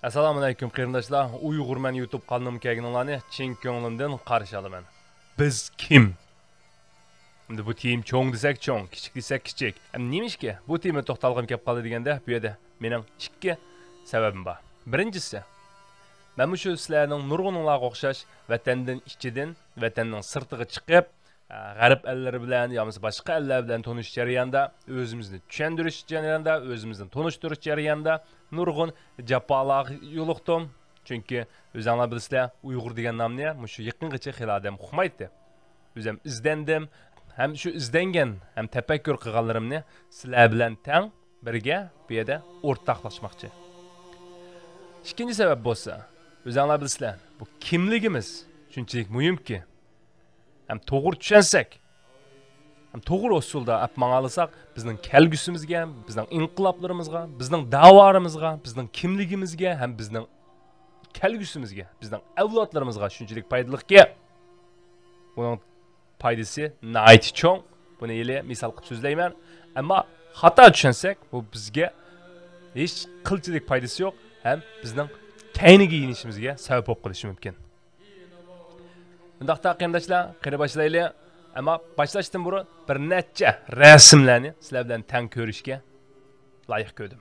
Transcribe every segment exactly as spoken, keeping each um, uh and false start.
ئەسسالامۇئەلەيكۇم قېرىنداشلار، ئۇيغۇرمەن يۇتۇب قانىلىمغا كەلگىنىڭلارنى چىن كۆڭلۈمدىن قارشى ئالىمەن. بىز كىم؟ ئەمدى بۇ تېما چوڭ دېسەك چوڭ، كىچىك دېسەك كىچىك. ئەمدى نېمىشقا بۇ تېمىغا توختالغۇم كەپ قالدى دېگەندە، بۇ يەردە مېنىڭ ئىككى سەۋەبىم بار. بىرىنچىسى، مەن مۇشۇ سىلەرنىڭ نۇرغۇنۇڭلارغا ئوخشاش ۋەتەندىن ئىچىدىن، ۋەتەننىڭ سىرتىغا چىقىپ، ئە، غەرب ئەللىرى بىلەن يا بولمىسا باشقا ئەللەر بىلەن تونۇشۇش جەريانىدا، ئۆزىمىزنى چۈشەندۈرۈش جەريانىدا، ئۆزىمىزنى تونۇشتۇرۇش جەريانىدا نۇرغۇن جاپالارغا يولۇقتۇم. چۈنكى ئۆزۈڭلار بىلىسىلەر، ئۇيغۇر دېگەن نامنى مۇشۇ يېقىنغىچە خېلى ئادەم ئۇقمايتتى. ئۆزۈم ئىزدەندىم، ھەم شۇ ئىزدەنگەن، ھەم تەپەككۇر قىلغانلىرىمنى سىلەر بىلەن تەڭ بىرگە بۇ يەردە ئورتاقلاشماقچى. ئىككىنچى سەۋەب بولسا، ئۆزۈڭلار بىلىسىلەر، بۇ كىملىكىمىز شۇنچىلىك مۇھىمكى، ھەم توغرا چۈشەنسەك، ھەم توغرا ئۇسۇلدا ئەپ ماڭالىساق، بىزنىڭ كەلگۈسىمىزگە، بىزنىڭ ئىنقىلابلىرىمىزغا، بىزنىڭ دەۋالىرىمىزغا، بىزنىڭ كىملىكىمىزگە ھەم بىزنىڭ كەلگۈسىمىزگە، بىزنىڭ ئەۋلادلىرىمىزغا شۇنچىلىك پايدىلىقكى، بۇنىڭ پايدىسى ناھايىتى چوڭ. بۇنى ھېلى مىسال قىلىپ سۆزلەيمەن. ئەمما خاتا چۈشەنسەك، بۇ بىزگە ھېچ قىلچىلىك پايدىسى يوق ھەم بىزنىڭ كەينىگە يېنىشىمىزگە سەۋەب بولۇپ قېلىشى مۇمكىن. ئۇنداقتا قېرىنداشلار، قېنى باشلايلى. ئەمما باشلاشتىن بۇرۇن بىر نەچچە رەسىملەرنى سىلەر بىلەن تەڭ كۆرۈشكە لايىق كۆردۈم.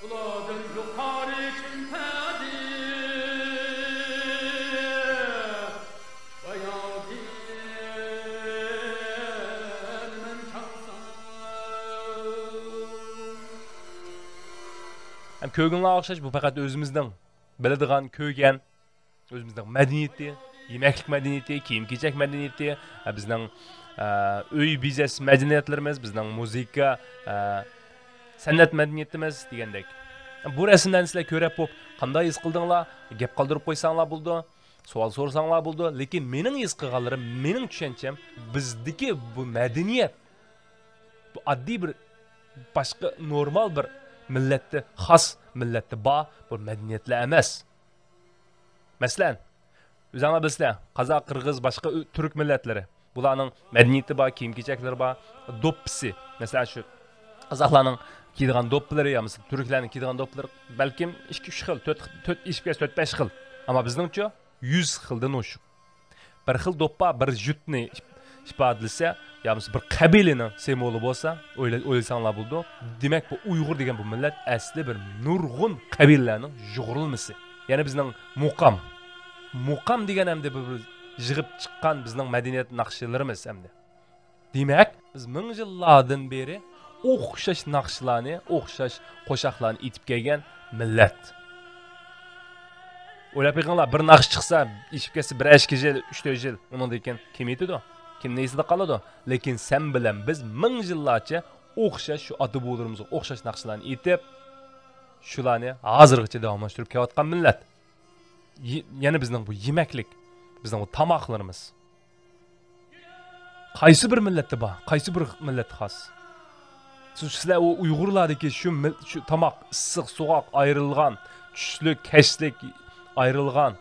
ئۇلاردىن يۇقارى چۈمپەدى باياۋدىن مەن چاغسام. ھەم كۆرگىنىڭلارغا ئوخشاش، بۇ پەقەت ئۆزىمىزنىڭ بىلىدىغان، كۆرگەن، ئۆزىمىزنىڭ مەدەنىيىتى، يېمەكلىك مەدەنىيىتى، كىيىم-كېچەك مەدەنىيىتى، ھە، بىزنىڭ، ئە، ئۆي بېزەش مەدەنىيەتلىرىمىز، بىزنىڭ مۇزىكا، ئە، سەنئەت مەدەنىيىتىمىز دېگەندەك. بۇ رەسىملەرنى سىلەر كۆرۈپ بوپ، قانداق ھېس قىلدىڭلار؟ گەپ قالدۇرۇپ قويساڭلار بولىدۇ، سوئال سورىساڭلار بولىدۇ. لېكىن مېنىڭ ھېس قىلغانلىرىم، مېنىڭ چۈشەنچەم، بىزدىكى بۇ مەدەنىيەت، بۇ ئاددىي بىر باشقا نورمال بىر مىللەتتە خاس، مىللەتتە بار بۇ مەدەنىيەتلەر ئەمەس. مەسىلەن، ئۆزۈڭلار بىلىسىلەر، قازاق، قىرغىز، باشقا ئۆ-، تۈرك مىللەتلىرى. بۇلارنىڭ مەدەنىيىتى بار، كىيىم-كېچەكلىرى بار، دوپپىسى. مەسىلەن، شۇ قازاقلارنىڭ كىيىدىغان دوپپىلىرى يا بولمىسا تۈركلەرنىڭ كىيىدىغان دوپپىلىرى بەلكىم ئىككى، ئۈچ خىل، تۆت، تۆت، ھېساب كەلسە تۆت، بەش خىل. ئەمما بىزنىڭچۇ؟ يۈز خىلدىن ئوشۇق. بىر خىل دوپپا بىر يۇرتنى ئىپ-، ئىپادىلىسە، يا بولمىسا بىر قەبىلىنىڭ سىمۋولى بولسا، ئويلا-، ئويلىساڭلار بولىدۇ. دېمەك، بۇ ئۇيغۇر دېگەن بۇ مىللەت ئەسلى بىر نۇرغۇن قەبىلىلەرنىڭ يۇغۇرۇلمىسى. يەنى بىزنىڭ مۇقام. مۇقام دېگەن ئەمدى بىر، بىر يىغىپ چىققان بىزنىڭ مەدەنىيەت ناخشىلىرىمىز ئەمدى. دېمەك، بىز مىڭ يىللاردىن بېرى ئوخشاش ناخشىلارنى، ئوخشاش قوشاقلارنى ئېيتىپ كەلگەن مىللەت. ئويلاپ بېقىڭلار، بىر ناخشا چىقسا، ئېشىپ كەتسە بىر ئىككى يىل، ئۈچ تۆت يىل، ئۇنىڭدىن كېيىن كېمىيىدۇ. كىمنىڭ ئېسىدە قالىدۇ؟ لېكىن سەن بىلەن بىز مىڭ يىللارچە ئوخشاش شۇ ئاتا-بوۋىلىرىمىزغا ئوخشاش ناخشىلارنى ئېيتىپ، شۇلارنى ھازىرغىچە داۋاملاشتۇرۇپ كېلىۋاتقان مىللەت. يە-، يەنە بىزنىڭ بۇ يېمەكلىك، بىزنىڭ بۇ تاماقلىرىمىز. قايسى بىر مىللەتتە بار؟ قايسى بىر مىللەتكە خاس؟ سىز، سىلەر ئۇ ئۇيغۇرلاردىكى شۇ مىل-، شۇ تاماق، ئىسسىق، سوغۇق، ئايرىلغان، چۈشلۈك، كەچلىك، ئايرىلغان،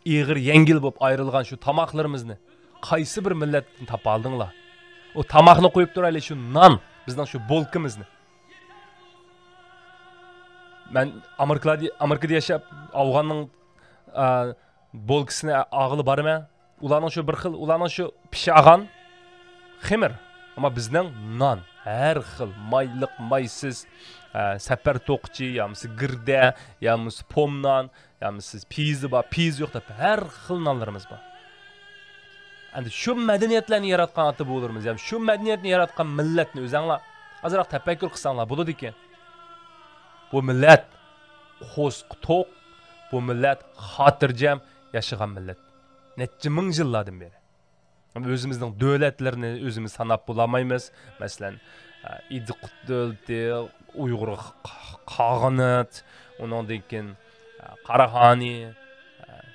ئېغىر يەڭگىل بولۇپ ئايرىلغان شۇ تاماقلىرىمىزنى قايسى بىر مىللەتتىن تاپالدىڭلار؟ ئۇ تاماقنى قويۇپ تۇرايلى، شۇ نان، بىزنىڭ شۇ بولكىمىزنى. مەن ئامېرىكىلاردا، ئامېرىكىدا ياشاپ، ئافغاننىڭ، ئا، بولكىسىنى ئاغىلى بارىمەن. ئۇلارنىڭ شۇ بىر خىل، ئۇلارنىڭ شۇ پىشاغان خېمىر. ئەمما بىزنىڭ نان، ھەر خىل مايلىق، مايسىز، ئە، سەپەر توقىچى، يا بولمىسا گىردە، يا بولمىسا پومنان، يا بولمىسا پىززا بار، پىززا يوق دەپ ھەر خىل نانلىرىمىز بار. ئەمدى شۇ مەدەنىيەتلەرنى ياراتقان ئاتا-بوۋىلىرىمىز، يا شۇ مەدەنىيەتنى ياراتقان مىللەتنى ئۆزەڭلار ئازراق تەپەككۇر قىلساڭلار بولىدىكەن. بۇ مىللەت قورسىقى توق، بۇ مىللەت خاتىرجەم ياشىغان مىللەت. نەچچە مىڭ يىللاردىن بېرى. ئۆزىمىزنىڭ دۆلەتلىرىنى ئۆزىمىز ساناپ بولالمايمىز. مەسىلەن، ئىدىقۇت دۆلىتى، ئۇيغۇر ق-، قاغىنىت، ئۇنىڭدىن كېيىن، قاراخانى،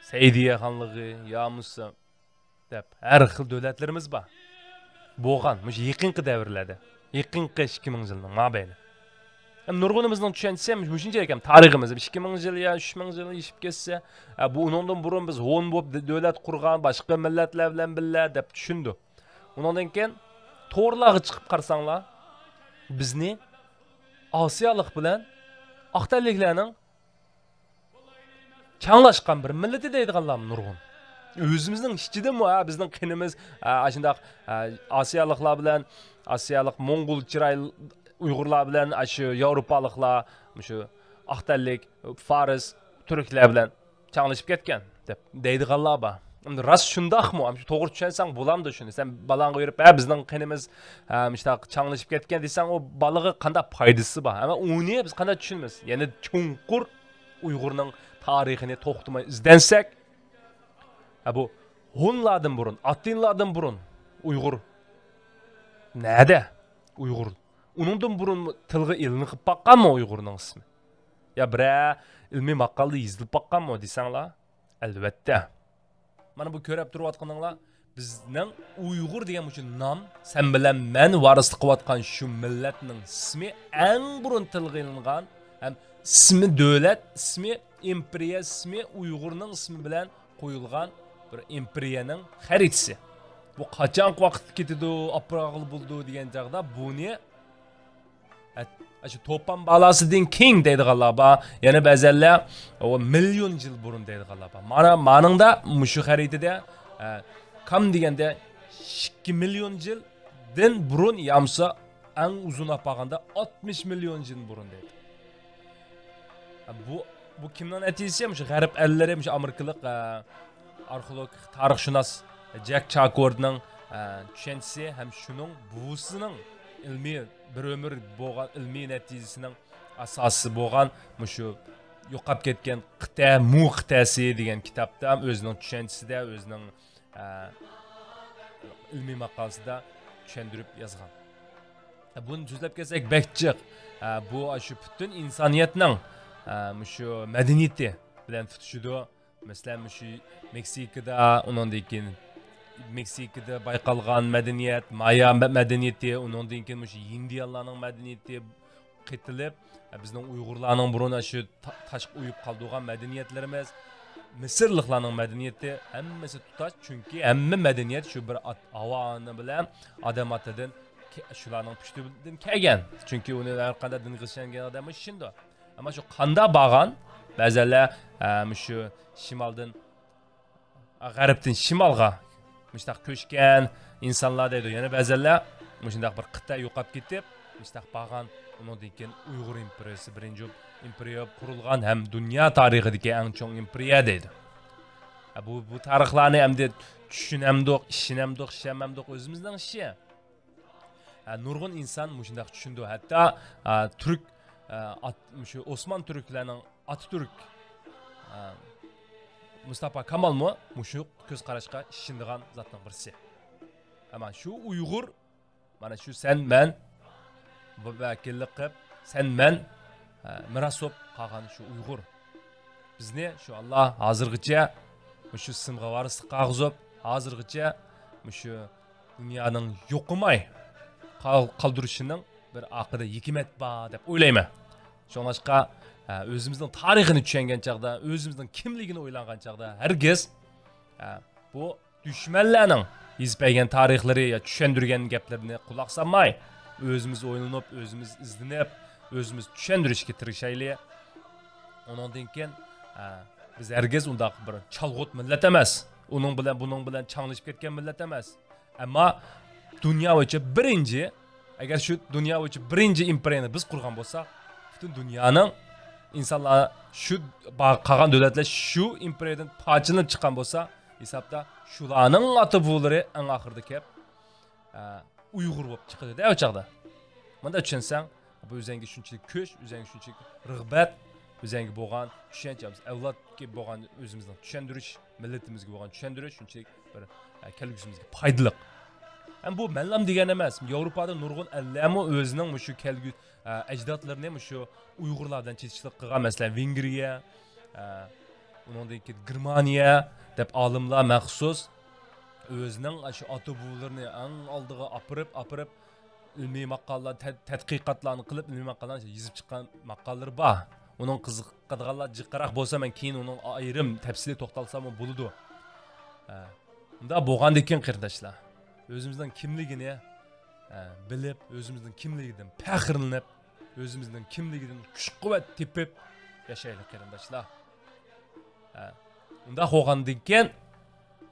سەئىدىيە خانلىقى، يامۇسا دەپ ھەر خىل دۆلەتلىرىمىز بار. بولغان، مۇشۇ يېقىنقى دەۋرلەردە، يېقىنقى ئىككى مىڭ يىلنىڭ مابەينى. ھەم نۇرغۇنىمىزنىڭ چۈشەنچىسى ھەم مۇشۇنچە ئىكەن، تارىخىمىز ئىككى مىڭ يىل يا ئۈچ مىڭ يىل ئېشىپ كەتسە، ھە، بۇ ئۇنىڭدىن بۇرۇن بىز ھون بولۇپ دۆلەت قۇرغان، باشقا مىللەتلەر بىلەن بىللە دەپ چۈشىنىدۇ. ئۇنىڭدىن كېيىن تورلارغا چىقىپ قارىساڭلار، بىزنى ئاسىيالىق بىلەن ئاق تەنلىكلەرنىڭ چاڭلاشقان بىر مىللىتى دەيدىغانلارمۇ نۇرغۇن. ئۆزىمىزنىڭ ئىچىدىمۇ، ھە، بىزنىڭ قېنىمىز، ھە، ئاشۇنداق، ھە، ئاسىيالىقلار بىلەن، ئاسىيالىق موڭغۇل چىراي ئۇيغۇرلار بىلەن، ئاشۇ ياۋروپالىقلار، مۇشۇ ئاق تەنلىك، فارس، تۈركلەر بىلەن چاڭلىشىپ كەتكەن دەپ دەيدىغانلار بار. ئەمدى راست شۇنداقمۇ؟ ئەمدى توغرا چۈشەنسەڭ بولامدۇ شۇنى؟ سەن بالاڭغا يۈرۈپ، ھە، بىزنىڭ قېنىمىز، ھە، مۇشۇنداق چاڭلىشىپ كەتكەن دېسەڭ، ئۇ بالىغا قانداق پايدىسى بار؟ ئەمما ئۇنى بىز قانداق چۈشىنىمىز؟ يەنە چوڭقۇر ئۇيغۇرنىڭ تارىخىنى توختىماي ئىزدەنسەك، ھە، بۇ ھونلاردىن بۇرۇن، ئاتتىنلاردىن بۇرۇن ئۇيغۇر نەدە؟ ئۇيغۇر ئۇنىڭدىن بۇرۇن تىلغا ئېلىنىپ باققانمۇ ئۇيغۇرنىڭ ئىسمى؟ يا بىرەر ئىلمىي ماقالىدا يېزىلىپ باققانمۇ دېسەڭلار، ئەلۋەتتە. مانا بۇ كۆرۈپ تۇرۇۋاتقىنىڭلار بىزنىڭ ئۇيغۇر دېگەن مۇشۇ نام، سەن بىلەن مەن ۋارىسلىق قىلىۋاتقان شۇ مىللەتنىڭ ئىسمى ئەڭ بۇرۇن تىلغا ئېلىنغان ھەم ئىسمى دۆلەت ئىسمى، ئىمپېرىيە ئىسمى، ئۇيغۇرنىڭ ئىسمى بىلەن قويۇلغان بىر ئىمپېرىيەنىڭ خەرىتىسى. بۇ قاچانقى ۋاقىتتا كېتىدۇ، ئاپىرغىلى بولىدۇ دېگەن چاغدا بۇنى، ئە، ئاشۇ توپان بالاسىدىن كېيىن دەيدىغانلار بار. يەنە بەزەنلەر، ئۇ، مىليون يىل بۇرۇن دەيدىغانلار بار. مانا، مانىڭدا مۇشۇ خەرىتىدە، ئە، كام دېگەندە ئىككى مىليون يىلدىن بۇرۇن يامسا ئەڭ ئۇزۇن ئاپارغاندا ئاتمىش مىليون يىل بۇرۇن دەيدۇ. بۇ، بۇ كىمنىڭ نەتىجىسى؟ مۇشۇ غەرب ئەللىرى، مۇشۇ ئامېرىكىلىق، ئە، ئارخېئولوگ، تارىخشۇناس جەك چاكوردنىڭ، ئە، چۈشەنچىسى ھەم شۇنىڭ بوۋىسىنىڭ ئىلمىي، بىر ئۆمۈر بولغان ئىلمىي نەتىجىسىنىڭ ئاساسى بولغان مۇشۇ يوقاپ كەتكەن قىتئە، مۇ قىتئەسى دېگەن كىتابتا ئۆزىنىڭ چۈشەنچىسىدە، ئۆزىنىڭ ئە، ئىلمىي ماقالىسىدا چۈشەندۈرۈپ يازغان. ئە، بۇنى سۆزلەپ كەلسەك بەك جىق. ئە، بۇ شۇ پۈتۈن ئىنسانىيەتنىڭ، ئە، مۇشۇ مەدەنىيىتى بىلەن تۇتىشىدۇ. مەسىلەن، مۇشۇ مېكسىكىدا، ئۇنىڭدىن كېيىن مېكسىكىدا بايقالغان مەدەنىيەت، مايا مە-، مەدەنىيىتى، ئۇنىڭدىن كېيىن مۇشۇ ھىندىيانلارنىڭ مەدەنىيىتى، قېتىلىپ، بىزنىڭ ئۇيغۇرلارنىڭ بۇرۇن شۇ تا-، تاشقا ئويۇپ قالدۇرغان مەدەنىيەتلىرىمىز، مىسىرلىقلارنىڭ مەدەنىيىتى، ھەممىسى تۇتاش. چۈنكى ھەممە مەدەنىيەت شۇ بىر ئات-، ھاۋا ئانا بىلەن ئادەم ئاتىدىن كە-، شۇلارنىڭ پۇشتىدىن كەلگەن. چۈنكى ئۇنى ھەر قانداق دىنغا ئىشەنگەن ئادەم ئىشىنىدۇ. ئەمما شۇ قانداق بارغان، بەزەنلەر، ئە، مۇشۇ شىمالدىن غەربتىن شىمالغا مۇشۇنداق كۆچكەن ئىنسانلار دەيدۇ. يەنە بەزەنلەر مۇشۇنداق بىر قىتئە يوقاپ كېتىپ، مۇشۇنداق بارغان. ئۇنىڭدىن كېيىن ئۇيغۇر ئىمپېرىيىسى بىرىنچى ئىمپېرىيە قۇرۇلغان ھەم دۇنيا تارىخىدىكى ئەڭ چوڭ ئىمپېرىيە دەيدۇ. ھە، بۇ، بۇ تارىخلارنى ئەمدى چۈشىنەمدۇق، ئىشىنەمدۇق، ئىشەنمەمدۇق ئۆزىمىزنىڭ ئىشى. ھە، نۇرغۇن ئىنسان مۇشۇنداق چۈشىنىدۇ. ھەتتا، ئا، تۈرك، ئا، ئات-، مۇشۇ ئوسمان تۈركلەرنىڭ ئاتاتۈرك، ئا، مۇستاپا كامالمۇ مۇشۇ كۆز قاراشقا ئىشىنىدىغان زاتنىڭ بىرسى. ئەمما شۇ ئۇيغۇر، مانا شۇ سەن، مەن، بۇ ۋەكىللىك قىلىپ، سەن، مەن، ئا، مىراس بولۇپ قالغان شۇ ئۇيغۇر. بىزنى شۇ ئاللا ھازىرغىچە مۇشۇ سىمغا ۋارىسلىق قىلغۇزۇپ، ھازىرغىچە مۇشۇ دۇنيانىڭ يوقىماي قال-، قالدۇرۇشىنىڭ بىر ئارقىدا ھېكمەت بار دەپ ئويلايمەن. شۇڭلاشقا، ئە، ئۆزىمىزنىڭ تارىخىنى چۈشەنگەن چاغدا، ئۆزىمىزنىڭ كىملىكىنى ئويلانغان چاغدا، ھەرگىز، ئە، بۇ دۈشمەنلەرنىڭ يېزىپ بەرگەن تارىخلىرى يا چۈشەندۈرگەن گەپلىرىنى قۇلاق سالماي، ئۆزىمىز ئويلىنىپ، ئۆزىمىز ئىزدىنىپ، ئۆزىمىز چۈشەندۈرۈشكە تىرىشايلى. ئۇنىڭدىن كېيىن، ئە، بىز ھەرگىز ئۇنداق بىر چالغۇت مىللەت ئەمەس. ئۇنىڭ بىلەن، بۇنىڭ بىلەن چاڭلىشىپ كەتكەن مىللەت ئەمەس. ئەمما دۇنيا بويىچە بىرىنچى، ئەگەر شۇ دۇنيا بويىچە بىرىنچى ئىمپېرىيەنى بىز قۇرغان بولساق، پۈتۈن دۇنيانىڭ ئىنسانلار شۇ با-، قالغان دۆلەتلەر شۇ ئىمپېرىيەدىن پارچىلىنىپ چىققان بولسا، ھېسابتا شۇلارنىڭ ئاتا بوۋىلىرى ئەڭ ئاخىرىدا كېلىپ، ئە، ئۇيغۇر بولۇپ چىقىدۇ-دە ئۇ چاغدا. مۇنداق چۈشەنسەڭ، بۇ ئۆزەڭگە شۇنچىلىك كۈچ، ئۆزەڭگە شۇنچىلىك رىغبەت، ئۆزەڭگە بولغان چۈشەنچە، ئەۋلادقا بولغان ئۆزىمىزنىڭ چۈشەندۈرۈش، مىللىتىمىزگە بولغان چۈشەندۈرۈش شۇنچىلىك بىر، ئە، كەلگۈسىمىزگە پايدىلىق. ھەم بۇ مەنلام دېگەن ئەمەس. ياۋروپادا نۇرغۇن ئەللەرمۇ ئۆزىنىڭ مۇشۇ كەلگۈ-، ئە، ئەجدادلىرىنى مۇشۇ ئۇيغۇرلار بىلەن چېتىشلىق قىلغان. مەسىلەن، ۋېنگرىيە، ئە، ئۇنىڭدىن كېيىن گېرمانىيە دەپ ئالىملار مەخسۇس ئۆزىنىڭ ئاشۇ ئاتا بوۋىلىرىنى ئەڭ ئالدىغا ئاپىرىپ، ئاپىرىپ، ئىلمىي ماقالىلەر، تەت-، تەتقىقاتلارنى قىلىپ، ئىلمىي ماقالىلەرنى يېزىپ چىققان ماقالىلىرى بار. ئۇنىڭ قىزىقىدىغانلار جىقراق بولسا، مەن كېيىن ئۇنىڭ ئايرىم تەپسىلىي توختالساممۇ بولىدۇ. ھە. ئۇنداق بولغاندىكىن، قېرىنداشلار، ئۆزىمىزنىڭ كىملىكىنى، ھە، بىلىپ، ئۆزىمىزنىڭ كىملىكىدىن پەخىرلىنىپ، ئۆزىمىزنىڭ كىملىكىدىن كۈچ-قۇۋۋەت تېپىپ ياشايلى، قېرىنداشلار. ھە. ئۇنداق بولغاندىكىن،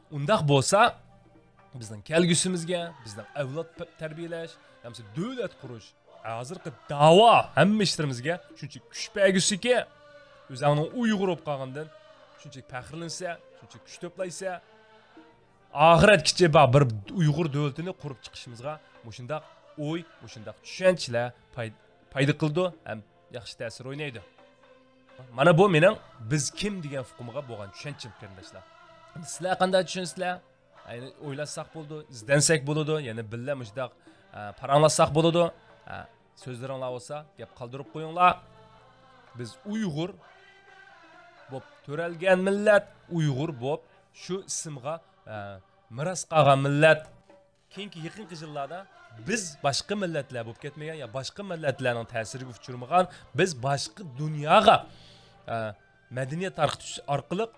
ئۇنداق بولسا، بىزنىڭ كەلگۈسىمىزگە، بىزنىڭ ئەۋلاد پ-، تەربىيەلەش، يا بولمىسا دۆلەت قۇرۇش، ھازىرقى داۋا ھەممە ئىشلىرىمىزگە شۇنچىلىك كۈچ بەرگۈسىكى، ئۆزۈڭنىڭ ئۇيغۇر بولۇپ قالغىنىدىن شۇنچىلىك پەخىرلىنىسەن، شۇنچىلىك كۈچ توپلايسەن. ئاخىرەتكىچە بار بىر ئۇيغۇر دۆلىتىنى قۇرۇپ چىقىشىمىزغا مۇشۇنداق ئوي، مۇشۇنداق چۈشەنچىلەر پاي-، پايدا قىلىدۇ ھەم ياخشى تەسىر ئوينايدۇ. مانا بۇ مېنىڭ بىز كىم دېگەن ئۇقۇمغا بولغان چۈشەنچەم، قېرىنداشلار. سىلەر قانداق چۈشىنىسىلەر؟ يەنى ئويلاشساق بولىدۇ، ئىزدەنسەك بولىدۇ، يەنى بىللە مۇشۇنداق، ئە، پاراڭلاشساق بولىدۇ. ئە، سۆزلىرىڭلار بولسا، گەپ قالدۇرۇپ قويۇڭلار. بىز ئۇيغۇر بولۇپ تۆرەلگەن مىللەت، ئۇيغۇر بولۇپ شۇ ئىسىمغا، ئە، مىراس قالغان مىللەت. كېيىنكى يېقىنقى يىللاردا بىز باشقا مىللەتلەر بولۇپ كەتمىگەن يا باشقا مىللەتلەرنىڭ تەسىرىگە ئۇچرىمىغان، بىز باشقا دۇنياغا، ئە، مەدەنىيەت تارقىتىش ئارقىلىق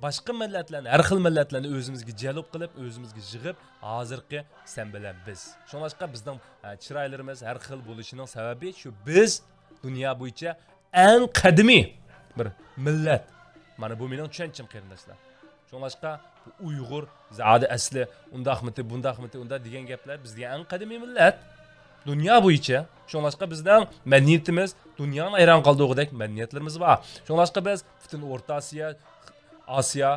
باشقا مىللەتلەرنى، ھەر خىل مىللەتلەرنى ئۆزىمىزگە جەلپ قىلىپ، ئۆزىمىزگە يىغىپ، ھازىرقى سەن بىلەن بىز. شۇڭلاشقا بىزنىڭ، ئە، چىرايلىرىمىز ھەر خىل بولۇشىنىڭ سەۋەبى شۇ، بىز دۇنيا بويىچە ئەڭ قەدىمىي بىر مىللەت. مانا بۇ مېنىڭ چۈشەنچەم، قېرىنداشلار. شۇڭلاشقا بۇ ئۇيغۇر زادى ئەسلى ئۇنداقمىتى، بۇنداقمىتى، ئۇنداق دېگەن گەپلەر، بىز دېگەن ئەڭ قەدىمىي مىللەت دۇنيا بويىچە. شۇڭلاشقا بىزنىڭ مەدەنىيىتىمىز دۇنيانى ھەيران قالدۇرغۇدەك مەدەنىيەتلىرىمىز بار. شۇڭلاشقا بىز پۈتۈن ئورتا ئاسىيا، ئاسىيا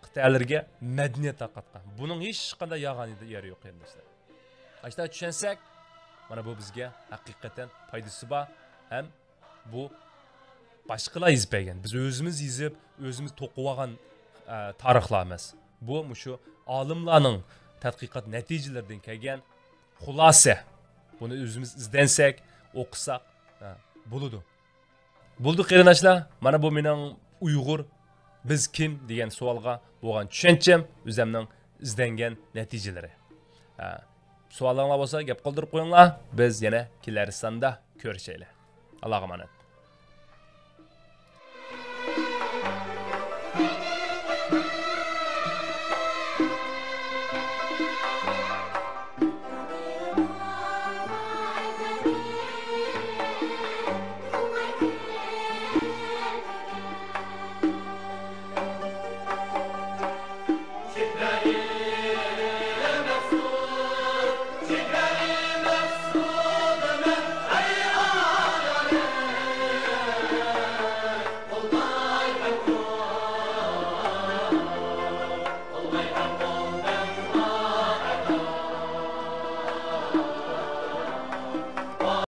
قىتئەلىرىگە مەدەنىيەت تارقاتقان. بۇنىڭ ھېچقانداق يالغان يېرى يوق، قېرىنداشلار. ئاشۇنداق چۈشەنسەك، مانا بۇ بىزگە ھەقىقەتەن پايدىسى بار ھەم بۇ باشقىلار يېزىپ بەرگەن، بىز ئۆزىمىز يېزىپ، ئۆزىمىز توقۇۋالغان، ئە، تارىخلار ئەمەس. بۇ مۇشۇ ئالىملارنىڭ تەتقىقات نەتىجىلىرىدىن كەلگەن خۇلاسە. بۇنى ئۆزىمىز ئىزدەنسەك، ئوقۇساق، ئە، بولىدۇ. بولدى قېرىنداشلار، مانا بۇ مېنىڭ ئۇيغۇر، بىز كىم دېگەن سوئالغا بولغان چۈشەنچەم، ئۆزەمنىڭ ئىزدەنگەن نەتىجىلىرى. ئە، سوئالىڭلار بولسا گەپ قالدۇرۇپ قويۇڭلار، بىز يەنە كېلەر ساندا كۆرۈشەيلى. ئاللاغا ئامانەت.